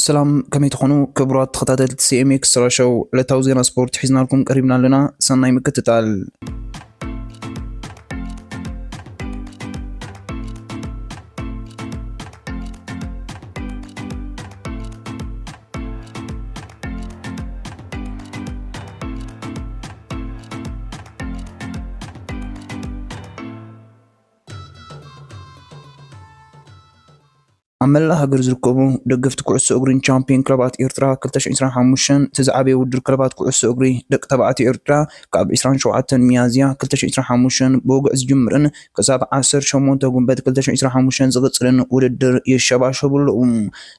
ሰላም፣ ከመይ ትኾኑ ክቡራት ተኸታተልቲ ሲ ኤም ኤክስ ራሻው? ዕለታዊ ዜና ስፖርት ሒዝናልኩም ቀሪብና ኣለና። ሰናይ ምክትታል። ኣብ መላእ ሃገር ዝርከቡ ደገፍቲ ኩዕሶ እግሪን ቻምፒዮን ክለባት ኤርትራ ክልተ ሽሕን ዕስራን ሓሙሽተን፣ እቲ ዝዓበየ ውድድር ክለባት ኩዕሶ እግሪ ደቂ ተባዕትዮ ኤርትራ፣ ካብ ዕስራን ሸውዓተን ሚያዝያ ክልተ ሽሕን ዕስራን ሓሙሽተን ብወግዒ ዝጅምርን ክሳብ ዓሰርተ ሸሞንተ ጉንበት ክልተ ሽሕን ዕስራን ሓሙሽተን ዝቕጽልን ውድድር ይሸባሸቡ ኣለዉ።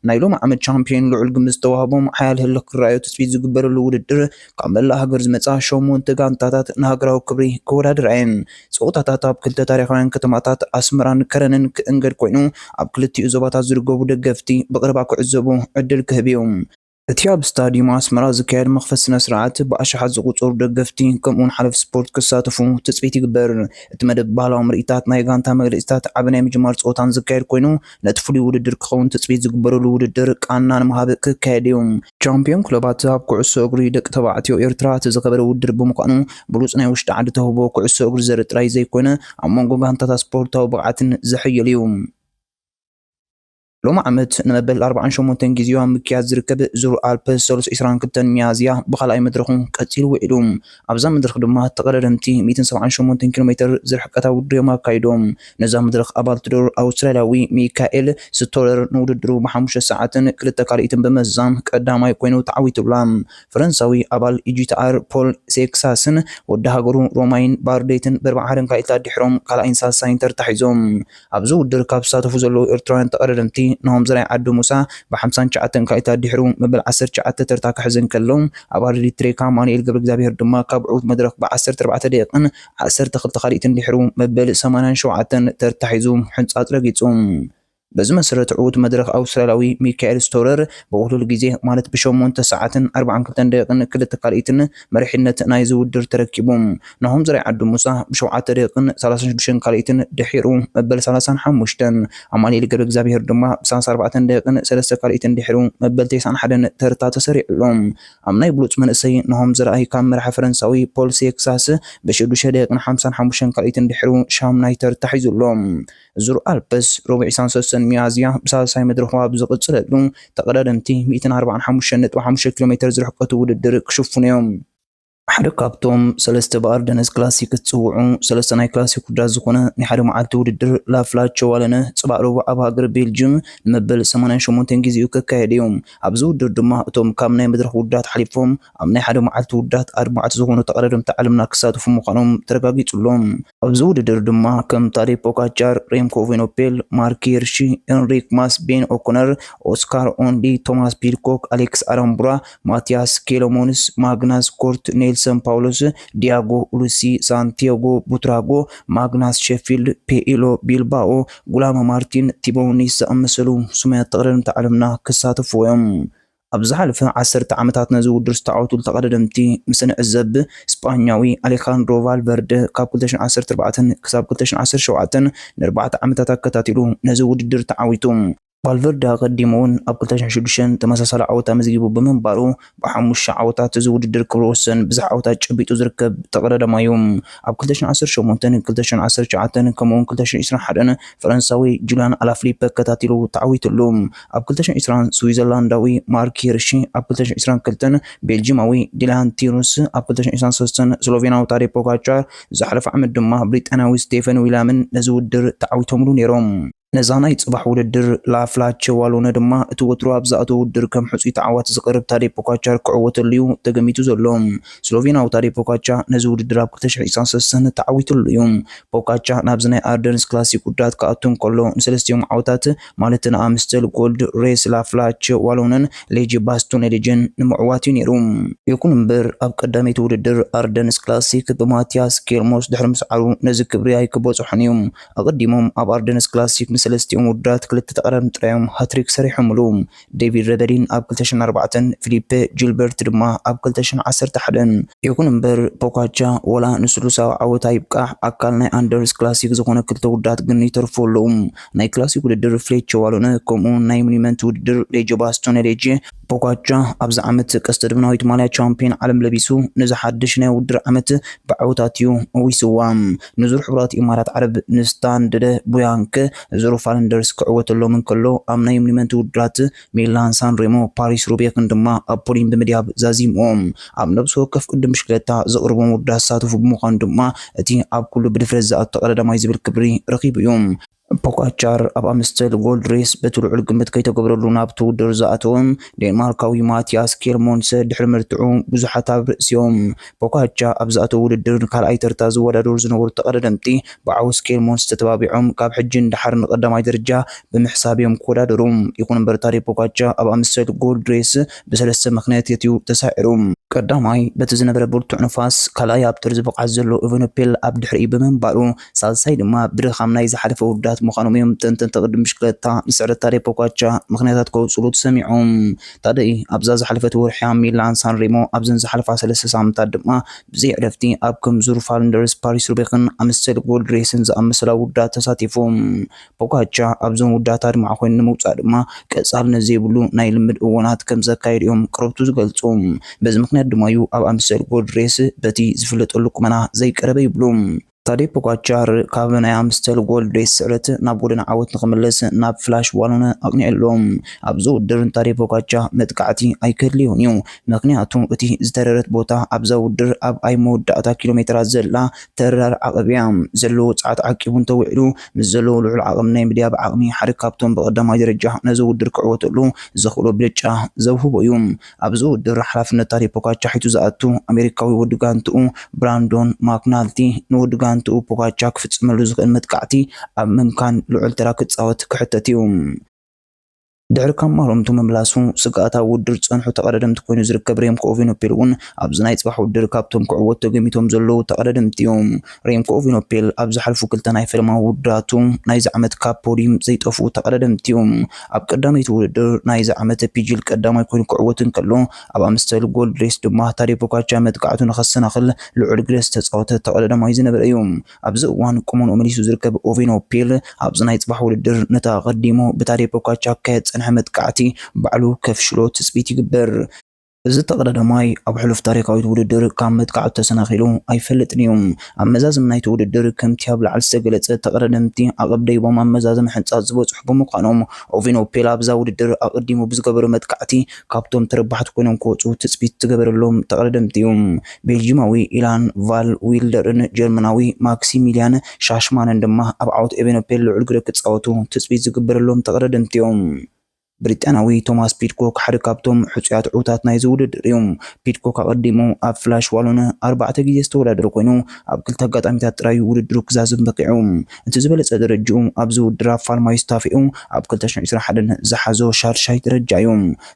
ናይ ሎሚ ዓመት ቻምፒዮን ልዑል ግምት ዝተዋህቦም ሓያል ህልኽ ክረኣዮ ትጽቢት ዝግበረሉ ውድድር፣ ካብ መላእ ሃገር ዝመጻ ሸሞንተ ጋንታታት ንሃገራዊ ክብሪ ክወዳደራ እየን። ጸወታታት ኣብ ክልተ ታሪኻውያን ከተማታት ኣስመራን ከረንን ክእንገድ ኮይኑ፣ ኣብ ክልቲኡ ዞባታት ዝርከቡ ደገፍቲ ብቐረባ ክዕዘቡ ዕድል ክህብ እዩ። እቲ ኣብ ስታድዩም ኣስመራ ዝካየድ መኽፈቲ ስነ ስርዓት ብኣሽሓት ዝቑጸሩ ደገፍቲ ከምኡውን ሓለፍቲ ስፖርት ክሳተፉ ትጽቢት ይግበር። እቲ መደብ ባህላዊ ምርኢታት፣ ናይ ጋንታ መግለጺታት፣ ዓቢ ናይ ምጅማር ጸወታን ዝካየድ ኮይኑ፣ ነቲ ፍሉይ ውድድር ክኸውን ትጽቢት ዝግበረሉ ውድድር ቃና ንምሃብ ክካየድ እዩ። ቻምፒዮን ክለባት ኣብ ኩዕሶ እግሪ ደቂ ተባዕትዮ ኤርትራ እቲ ዝኸበረ ውድድር ብምዃኑ፣ ብሉጽ ናይ ውሽጢ ዓዲ ተውህቦ ኩዕሶ እግሪ ዘርኢ ጥራይ ዘይኮነ፣ ኣብ መንጎ ጋንታታት ስፖርታዊ ብቕዓትን ዘሐይል እዩ። ሎሚ ዓመት ንመበል ኣርባዓን ሸሞንተን ግዜኡ ኣብ ምክያድ ዝርከብ ዙር ኣልፕስ ሰሉስ ዕስራን ክልተን ሚያዝያ ብኻልኣይ መድረኹ ቀጺሉ ውዒሉ። ኣብዛ መድረኽ ድማ ተቐዳደምቲ ሚእትን ሰብዓን ሸሞንተን ኪሎ ሜተር ዝርሕቀታ ውድድር እዮም ኣካይዶም። ነዛ መድረኽ ኣባል ትዶር ኣውስትራልያዊ ሚካኤል ስቶለር ንውድድሩ ብሓሙሽተ ሰዓትን ክልተ ካልኢትን ብምዛም ቀዳማይ ኮይኑ ተዓዊቱላ። ፈረንሳዊ ኣባል ኢጂቲኣር ፖል ሴክሳስን ወዲ ሃገሩ ሮማይን ባርዴትን ብኣርብዓ ሓደን ካልኢታት ድሕሮም ካልኣይን ሳልሳይን ተርታ ሒዞም። ኣብዚ ውድድር ካብ ዝሳተፉ ዘለዉ ኤርትራውያን ተቐዳደምቲ ናሆም ዘርኣይ ዓዲ ሙሳ ብሓምሳን ትሽዓተን ካልኢታት ድሕሩ መበል ዓሰርተ ትሽዓተ ተርታ ክሕዝ እንከሎ፣ ኣባል ኤሪትሬካ ኣማኑኤል ገብረእግዚኣብሄር ድማ ካብ ዕዉት መድረኽ ብዓሰርተ ኣርባዕተ ደቂቕን ዓሰርተ ክልተ ካልኢትን ድሕሩ መበል ሰማንያን ሸውዓተን ተርታ ሒዙ ሕንጻጽ ረጊጹ። በዚ መሰረት ዕዉት መድረኽ ኣውስትራልያዊ ሚካኤል ስቶረር ብውህሉል ግዜ ማለት ብሸሞንተ ሰዓትን ኣርባዓን ክልተን ደቂቕን ክልተ ካልኢትን መሪሕነት ናይዚ ውድድር ተረኪቡ። ናሆም ዘርኣይ ዓዲ ሙሳ ብሸውዓተ ደቂቕን ሰላሳን ሽዱሽተን ካልኢትን ድሒሩ መበል ሰላሳን ሓሙሽተን፣ ኣማኑኤል ገብረ እግዚኣብሄር ድማ ብሰላሳ ኣርባዕተን ደቂቕን ሰለስተ ካልኢትን ድሒሩ መበል ተስዓን ሓደን ተርታ ተሰሪዑ ኣሎ። ኣብ ናይ ብሉጽ መንእሰይ ናሆም ዘርኣይ ካብ መራሒ ፈረንሳዊ ፖል ሴክሳስ ብሽዱሽተ ደቂቕን ሓምሳን ሓሙሽተን ካልኢትን ድሒሩ ሻምናይ ተርታ ሒዙ ኣሎ። ዙር ኣልፕስ ረቡዕ ዕስራን ሰለስተን ሚያዝያ ብሳልሳይ መድረኹ ኣብ ዝቕጽለሉ፣ ተቐዳደምቲ ሚእትን ኣርባዓን ሓሙሽተን ነጥቢ ሓሙሽተ ኪሎ ሜተር ዝርሕቀቱ ውድድር ክሽፍኑ እዮም። ሓደ ካብቶም ሰለስተ ብኣርደነስ ክላሲክ እትጽውዑ ሰለስተ ናይ ክላሲክ ውድድራት ዝኾነ ናይ ሓደ መዓልቲ ውድድር ላፍላቸ ዋለነ ጽባሕ ረቡዕ ኣብ ሃገር ቤልጅም ንመበል ሰማንያን ሸሞንተን ግዜኡ ክካየድ እዩ። ኣብዚ ውድድር ድማ እቶም ካብ ናይ መድረኽ ውድድራት ሓሊፎም ኣብ ናይ ሓደ መዓልቲ ውድድራት ኣርባዕተ ዝኾኑ ተቐዳደምቲ ዓለምና ክሳተፉ ምዃኖም ተረጋጊጹ ኣሎ። ኣብዚ ውድድር ድማ ከም ታዴ ፖጋቻር፣ ሬምኮ ኢቬነፖል፣ ማርክ ሄርሺ፣ ኤንሪክ ማስ፣ ቤን ኦኮነር፣ ኦስካር ኦንዲ፣ ቶማስ ፒድኮክ፣ ኣሌክስ ኣራምቡራ፣ ማቲያስ ኬሎሞንስ፣ ማግናስ ኮርት፣ ኔልሰን ፓውሎስ፣ ዲያጎ ኡሉሲ፣ ሳንቲያጎ ቡትራጎ፣ ማግናስ ሼፊልድ፣ ፔኢሎ ቢልባኦ፣ ጉላመ ማርቲን፣ ቲቦ ኒስ ዝኣመሰሉ ስሙያት ተቐዳደምቲ ዓለምና ክሳተፍዎ እዮም። ኣብ ዝሓለፈ ዓሰርተ ዓመታት ነዚ ውድድር ዝተዓወቱ ተቐዳደምቲ ምስ ንዕዘብ፣ ስጳኛዊ ኣሌኻንድሮ ቫልቨርደ ካብ ክልተ ሽሕን ዓሰርተ ኣርባዕተን ክሳብ ክልተ ሽሕን ዓሰርተ ሸውዓተን ንኣርባዕተ ዓመታት ኣከታቲሉ ነዚ ውድድር ተዓዊቱ። ቫልቨርደ ኣቐዲሙ እውን ኣብ ክልተ ሽሕን ሽዱሽተን ተመሳሳሊ ዓወት ኣመዝጊቡ ብምንባሩ፣ ብሓሙሽተ ዓወታት እዚ ውድድር ክብረ ወሰን ብዝሕ ዓወታት ጨቢጡ ዝርከብ ተቐዳዳማይ እዩ። ኣብ ክልተ ሽሕን ዓሰርተ ሸሞንተን ክልተ ሽሕን ዓሰርተ ትሽዓተን ከምኡውን ክልተ ሽሕን ዕስራን ሓደን ፈረንሳዊ ጁልያን ኣላፍሊፐ ኣከታቲሉ ተዓዊትሉ። ኣብ ክልተ ሽሕን ዕስራን ስዊዘርላንዳዊ ማርክ ሄርሺ፣ ኣብ ክልተ ሽሕን ዕስራን ክልተን ቤልጂማዊ ዲላን ቲሩስ፣ ኣብ ክልተ ሽሕን ዕስራን ሰለስተን ስሎቬናዊ ታዴ ፖጋቻር፣ ዝሓለፈ ዓመት ድማ ብሪጣንያዊ ስቴፈን ዊልያምን ነዚ ውድድር ተዓዊቶምሉ ነይሮም። ነዛ ናይ ጽባሕ ውድድር ላፍላቸ ዋሎነ ድማ እቲ ወትሩ ኣብ ዝኣተወ ውድድር ከም ሕጹይ ተዓዋቲ ዝቐርብ ታዴ ፖጋቻር ክዕወተሉ እዩ ተገሚቱ ዘሎ። ስሎቬናዊ ታዴ ፖጋቻ ነዚ ውድድር ኣብ ክልተ ሽሕን ዕስራን ሰለስተን ተዓዊትሉ እዩ። ፖጋቻ ናብዚ ናይ ኣርደንስ ክላሲክ ውድድራት ክኣቱ እንከሎ፣ ንሰለስቲኦም ዓወታት ማለት ንኣምስተል ጎልድ ሬስ ላፍላቸ ዋሎነን ሌጂ ባስቶኔሊጅን ንምዕዋት እዩ ነይሩ። ይኹን እምበር፣ ኣብ ቀዳመይቲ ውድድር ኣርደንስ ክላሲክ ብማቲያስ ኬልሞስ ድሕሪ ምስዓሩ ነዚ ክብሪ ኣይክበጽሖን እዩ። ኣቐዲሞም ኣብ ኣርደንስ ክላሲክ ሰለስቲኦም ውድድራት ክልተ ተቐዳደምቲ ጥራዮም ሃትሪክ ሰሪሖምሉ። ዴቪድ ረበሊን ኣብ ክልተ ሽሕን ኣርባዕተን፣ ፊሊፔ ጂልበርት ድማ ኣብ ክልተ ሽሕን ዓሰርተ ሓደን። ይኹን እምበር ፖጋቻ ወላ ንስሉሳዊ ዓወት ኣይብቃዕ፣ ኣካል ናይ ኣንደርስ ክላሲክ ዝኾነ ክልተ ውድድራት ግን ይተርፎ ኣለዉ። ናይ ክላሲክ ውድድር ፍሌቼ ዋሎነ ከምኡ ናይ ሞኒመንት ውድድር ሌጀ ባስቶነ ሌጀ። ፖጋቻ ኣብዚ ዓመት ቀስተ ደበናዊት ማልያ ቻምፒዮን ዓለም ለቢሱ ነዚ ሓድሽ ናይ ውድድር ዓመት ብዓወታት እዩ ኣዊስዋ። ንዙር ሕቡራት ኢማራት ዓረብ ንስታንድደ ቡያንክ፣ ዙር ፋለንደርስ ክዕወተሎም እንከሎ ኣብ ናይ ሞኒመንት ውድድራት ሚላን ሳን ሬሞ፣ ፓሪስ ሩቤክን ድማ ኣብ ፖዲየም ብምድያብ ዛዚምዎም። ኣብ ነብሲ ወከፍ ቅድም ብሽክለታ ዘቕርቦም ውድድራት ዝሳተፉ ብምዃኑ ድማ እቲ ኣብ ኩሉ ብድፍረት ዝኣቱ ተቐዳዳማይ ዝብል ክብሪ ረኺቡ እዩ። ፖጋቻር ኣብ ኣምስተል ጎልድ ሬስ በቲ ልዑል ግምት ከይተገብረሉ ናብቲ ውድድር ዝኣተወ ዴንማርካዊ ማቲያስ ኬልሞንሰ ድሕሪ ምርትዑ ብዙሓት ኣብ ርእሲኦም። ፖጋቻ ኣብ ዝኣተወ ውድድር ካልኣይ ተርታ ዝወዳደሩ ዝነበሩ ተቐዳደምቲ ብዓው ስኬልሞንስ ተተባቢዖም ካብ ሕጂ ንደሓር ንቐዳማይ ደረጃ ብምሕሳብ እዮም ክወዳደሩ። ይኹን እምበር ታዴ ፖጋቻ ኣብ ኣምስተል ጎልድ ሬስ ብሰለስተ ምኽንያት እዩ ተሳዒሩ። ቀዳማይ በቲ ዝነበረ ብርቱዕ ንፋስ፣ ካልኣይ ኣብ ጥርዚ ብቕዓት ዘሎ ኤቨኖፔል ኣብ ድሕሪኡ ብምንባሩ፣ ሳልሳይ ድማ ብድኻም ናይ ዝሓለፈ ውድድራት ምዃኖም እዮም ተንተንቲ ቅድም ብሽክለታ ንስዕረት ታዴ ፖጋቻ ምኽንያታት ከውፅሉ ተሰሚዖም። ታደይ ኣብዛ ዝሓለፈት ወርሒ ኣብ ሚላን ሳን ሬሞ ኣብዘን ዝሓለፋ ሰለስተ ሳምንታት ድማ ብዘይ ዕረፍቲ ኣብ ከም ዙር ፋለንደርስ፣ ፓሪስ ሩቤክን ኣምስተል ጎልድ ሬስን ዝኣመሰላ ውድድራት ተሳቲፉ። ፖጋቻ ኣብዞም ውድድራት ኣድማዒ ኮይኑ ንምውፃእ ድማ ቀፃልነት ዘይብሉ ናይ ልምድ እዋናት ከም ዘካየዱ እዮም ቅርብቱ ዝገልፁ። በዚ ምኽንያት ድማ እዩ ኣብ ኣምስተል ጎልድ ሬስ በቲ ዝፍለጠሉ ቁመና ዘይቀረበ ይብሉ። ታዴ ፖጋቻር ካብ ናይ ኣምስተል ጎልድ ሬስ ስዕረት ናብ ጎደና ዓወት ንኽምለስ ናብ ፍላሽ ዋሎነ ኣቕኒዑ ኣሎ። ኣብዚ ውድድር ንታዴ ፖጋቻ መጥቃዕቲ ኣይከድልዮን እዩ። ምኽንያቱ እቲ ዝተረረት ቦታ ኣብዛ ውድድር ኣብ ኣይ መወዳእታ ኪሎ ሜትራት ዘላ ተራር ዓቐብ እያ። ዘለዎ ጸዓት ዓቂቡ እንተውዒሉ ምስ ዘለዎ ልዑል ዓቐብ ናይ ምድያብ ዓቕሚ ሓደ ካብቶም ብቐዳማይ ደረጃ ነዚ ውድድር ክዕወተሉ ዘኽእሎ ብልጫ ዘውህቦ እዩ። ኣብዚ ውድድር ሓላፍነት ታዴ ፖጋቻ ሒቱ ዝኣቱ ኣሜሪካዊ ወዲ ጋንትኡ ብራንዶን ማክናልቲ ንወዲ ጋንትኡ ፖጋቻ ክፍጽመሉ ዝኽእል መጥቃዕቲ ኣብ ምምካን ልዑል ተራ ክጻወት ክሕተት እዩ። ድሕሪ ካብ ማሮምቱ ምምላሱ ስግኣት ኣብ ውድድር ዝጸንሑ ተቐዳደምቲ ኮይኑ ዝርከብ ሬምኮ ኦቬኖፔል እውን ኣብዚ ናይ ጽባሕ ውድድር ካብቶም ክዕወት ተገሚቶም ዘለዉ ተቐዳደምቲ እዮም። ሬምኮ ኦቬኖፔል ኣብ ዝሓልፉ ክልተ ናይ ፈለማ ውድድራቱ ናይዚ ዓመት ካብ ፖዲየም ዘይጠፍኡ ተቐዳደምቲ እዮም። ኣብ ቀዳመይቲ ውድድር ናይዚ ዓመት ፒጂል ቀዳማይ ኮይኑ ክዕወት እንከሎ ኣብ ኣምስተል ጎልድ ሬስ ድማ ታዴ ፖጋቻ መጥቃዕቱ ንኸሰናኽል ልዑል ግደ ዝተጻወተ ተቐዳዳማይ ዝነበረ እዩ። ኣብዚ እዋን ቁመንኡ መሊሱ ዝርከብ ኦቬኖፔል ኣብዚ ናይ ጽባሕ ውድድር ነቲ ኣቐዲሙ ብታዴ ፖጋቻ ክካየድ ዝጸንሐ መጥቃዕቲ ባዕሉ ከፍሽሎ ትጽቢት ይግበር። እዚ ተቐዳዳማይ ኣብ ሕሉፍ ታሪኻዊት ውድድር ካብ መጥቃዕቱ ተሰናኺሉ ኣይፈልጥን እዩ። ኣብ መዛዝም ናይቲ ውድድር ከምቲ ኣብ ላዕሊ ዝተገለጸ ተቐዳደምቲ ዓቐብ ደይቦም ኣብ መዛዝም ሕንጻት ዝበጽሑ ብምዃኖም ኦቬኖፔል ኣብዛ ውድድር ኣቐዲሙ ብዝገበሮ መጥቃዕቲ ካብቶም ተረባሕቲ ኮይኖም ክወጹ ትጽቢት ዝገበረሎም ተቐዳደምቲ እዩ። ቤልጂማዊ ኢላን ቫል ዊልደርን ጀርመናዊ ማክሲሚልያን ሻሽማንን ድማ ኣብ ዓወት ኦቬኖፔል ልዑል ግደ ክጻወቱ ትጽቢት ዝግበረሎም ተቐዳደምቲ እዮም። ብሪጣንያዊ ቶማስ ፒድኮክ ሓደ ካብቶም ሕጹያት ዕዉታት ናይዚ ውድድር እዩ። ፒድኮክ ኣቐዲሙ ኣብ ፍላሽ ዋሎን ኣርባዕተ ግዜ ዝተወዳደረ ኮይኑ ኣብ ክልተ ኣጋጣሚታት ጥራይ ውድድሩ ክዛዝም በቂዑ። እቲ ዝበለጸ ደረጅኡ ኣብዚ ውድድር ኣብ ፋልማዩ ስታፌኡ ኣብ ክልተ ሽሕን ዕስራን ሓደን ዝሓዞ ሻድሻይ ደረጃ እዩ።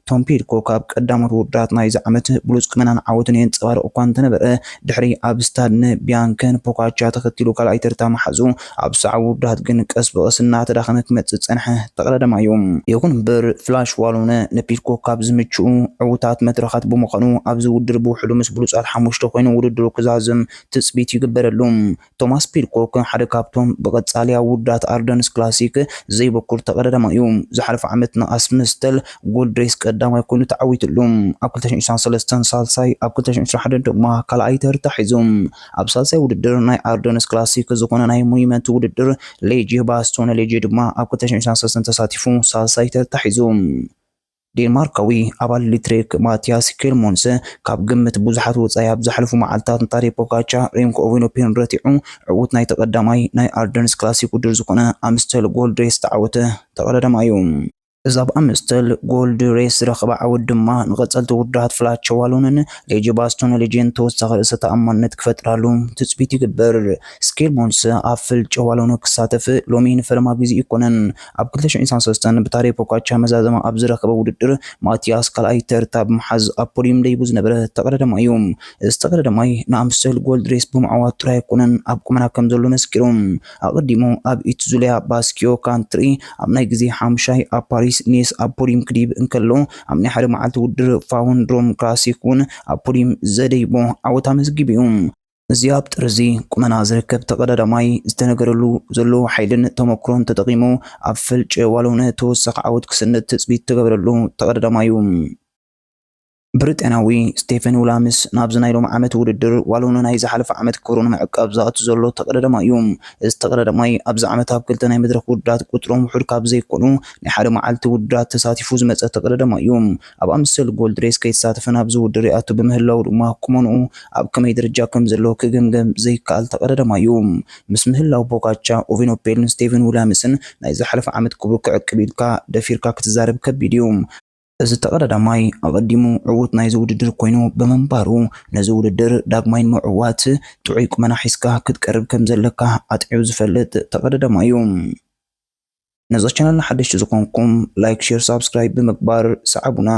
ቶም ፒድኮክ ኣብ ቀዳሞት ውድድራት ናይዚ ዓመት ብሉጽ ቁመናን ዓወትን የንጸባርቕ እኳ እንተነበረ፣ ድሕሪ ኣብ ስታድነ ቢያንከን ፖጋቻ ተኸቲሉ ካልኣይ ተርታ ምሓዙ፣ ኣብ ሰዓብ ውድድራት ግን ቀስ ብቐስ እናተዳኸመ ክመጽእ ዝጸንሐ ተቐዳዳማይ እዩ። ይኹን እምበር ፍላሽ ዋሎነ ንፒድኮክ ካብ ዝምችኡ ዕዉታት መድረኻት ብምዃኑ ኣብዚ ውድድር ብውሕዱ ምስ ብሉጻት ሓሙሽተ ኮይኑ ውድድሩ ክዛዝም ትጽቢት ይግበረሉ። ቶማስ ፒድኮክ ሓደ ካብቶም ብቐጻሊ ኣብ ውድድራት ኣርደንስ ክላሲክ ዘይበኩር ተቐዳዳማይ እዩ። ዝሓለፈ ዓመት ንኣስምስተል ጎልድ ሬስ ቀዳማይ ኮይኑ ተዓዊትሉ። ኣብ ክልተ ሽሕን ዕስራን ሰለስተን ሳልሳይ፣ ኣብ ክልተ ሽሕን ዕስራን ሓደን ድማ ካልኣይ ተርታ ሒዙ። ኣብ ሳልሳይ ውድድር ናይ ኣርደንስ ክላሲክ ዝኾነ ናይ ሞኒመንት ውድድር ሌጄ ባስቶነ ሌጄ ድማ ኣብ ክልተ ሽሕን ዕስራን ሰለስተን ተሳቲፉ ሳልሳይ ተርታ ሒዙ። ዴንማርካዊ ኣባል ሊትሬክ ማቲያስ ኬልሞንስ ካብ ግምት ብዙሓት ወጻኢ ኣብ ዝሓለፉ መዓልታት ንታዴ ፖጋቻ ሬምኮ ኦቬኖፔን ረቲዑ ዕዉት ናይቲ ቀዳማይ ናይ ኣርደንስ ክላሲክ ውድድር ዝኾነ ኣምስተል ጎልድ ሬስ ዝተዓወተ ተቐዳዳማይ እዩ። እዛ ኣብ ኣምስተል ጎልድ ሬስ ዝረኸባ ዓወት ድማ ንቐጸልቲ ውድድራት ፍላቸዋሎንን ሌጂ ባስቶን ሌጀን ተወሳኺ ርእሰ ተኣማንነት ክፈጥራሉ ትጽቢት ይግበር። ስኬል ሞንስ ኣብ ፍልጨዋሎን ክሳተፍ ሎሚ ንፈለማ ግዜ ኣይኮነን። ኣብ ክልተ ሽሕን ዕስራን ሰለስተን ብታዴ ፖጋቻር መዛዘሚ ኣብ ዝረኸበ ውድድር ማቲያስ ካልኣይ ተርታ ብምሓዝ ኣብ ፖዲየም ደይቡ ዝነበረ ተቐዳዳማይ እዩ። እዚ ተቐዳዳማይ ንኣምስተል ጎልድ ሬስ ብምዕዋት ጥራይ ኣይኮነን ኣብ ቁመና ከም ዘሎ መስኪሩ። ኣቐዲሙ ኣብ ኢትዙሊያ ባስኪዮ ካንትሪ ኣብ ናይ ግዜ ሓምሻይ፣ ኣብ ፓሪስ ኒስ ኣብ ፖዲየም ክድይብ እንከሎ፣ ኣብ ናይ ሓደ መዓልቲ ውድድር ፋውን ሮም ክላሲክ እውን ኣብ ፖዲየም ዘደይቦ ዓወት ኣመዝጊቡ እዩ። እዚ ኣብ ጥርዚ ቁመና ዝርከብ ተቐዳዳማይ ዝተነገረሉ ዘሎ ሓይልን ተመክሮን ተጠቒሙ ኣብ ፍልጨዋሎን ተወሳኺ ዓወት ክስንድ ትጽቢት ዝተገብረሉ ተቐዳዳማይ እዩ። ብሪጣንያዊ ስቴፈን ዊልያምስ ናብዚ ናይ ሎሚ ዓመት ውድድር ዋሎን ናይ ዝሓለፈ ዓመት ክብሩ ንምዕቃብ ዝኣቱ ዘሎ ተቐዳዳማይ እዩ። እዚ ተቐዳዳማይ ኣብዚ ዓመት ኣብ ክልተ ናይ መድረኽ ውድድራት ቁጽሮም ውሑድ ካብ ዘይኮኑ ናይ ሓደ መዓልቲ ውድድራት ተሳቲፉ ዝመጸ ተቐዳዳማይ እዩ። ኣብ ኣምስተል ጎልድ ሬስ ከይተሳተፈ ናብዚ ውድድር ይኣቱ ብምህላው ድማ ቁመንኡ ኣብ ከመይ ደረጃ ከም ዘሎ ክግምገም ዘይከኣል ተቐዳዳማይ እዩ። ምስ ምህላው ፖጋቻ፣ ኦቬኖፔልን ስቴፈን ዊልያምስን ናይ ዝሓለፈ ዓመት ክብሩ ክዕቅብ ኢልካ ደፊርካ ክትዛረብ ከቢድ እዩ። እዚ ተቐዳዳማይ ኣቐዲሙ ዕዉት ናይዚ ውድድር ኮይኑ ብምንባሩ፣ ነዚ ውድድር ዳግማይ ንምዕዋት ጥዑይ ቁመና ሒዝካ ክትቀርብ ከም ዘለካ ኣጥዒዩ ዝፈልጥ ተቐዳዳማይ እዩ። ነዛ ቻነል ሓደሽቲ ዝኾንኩም ላይክ፣ ሼር፣ ሳብስክራይብ ብምግባር ሰዓቡና።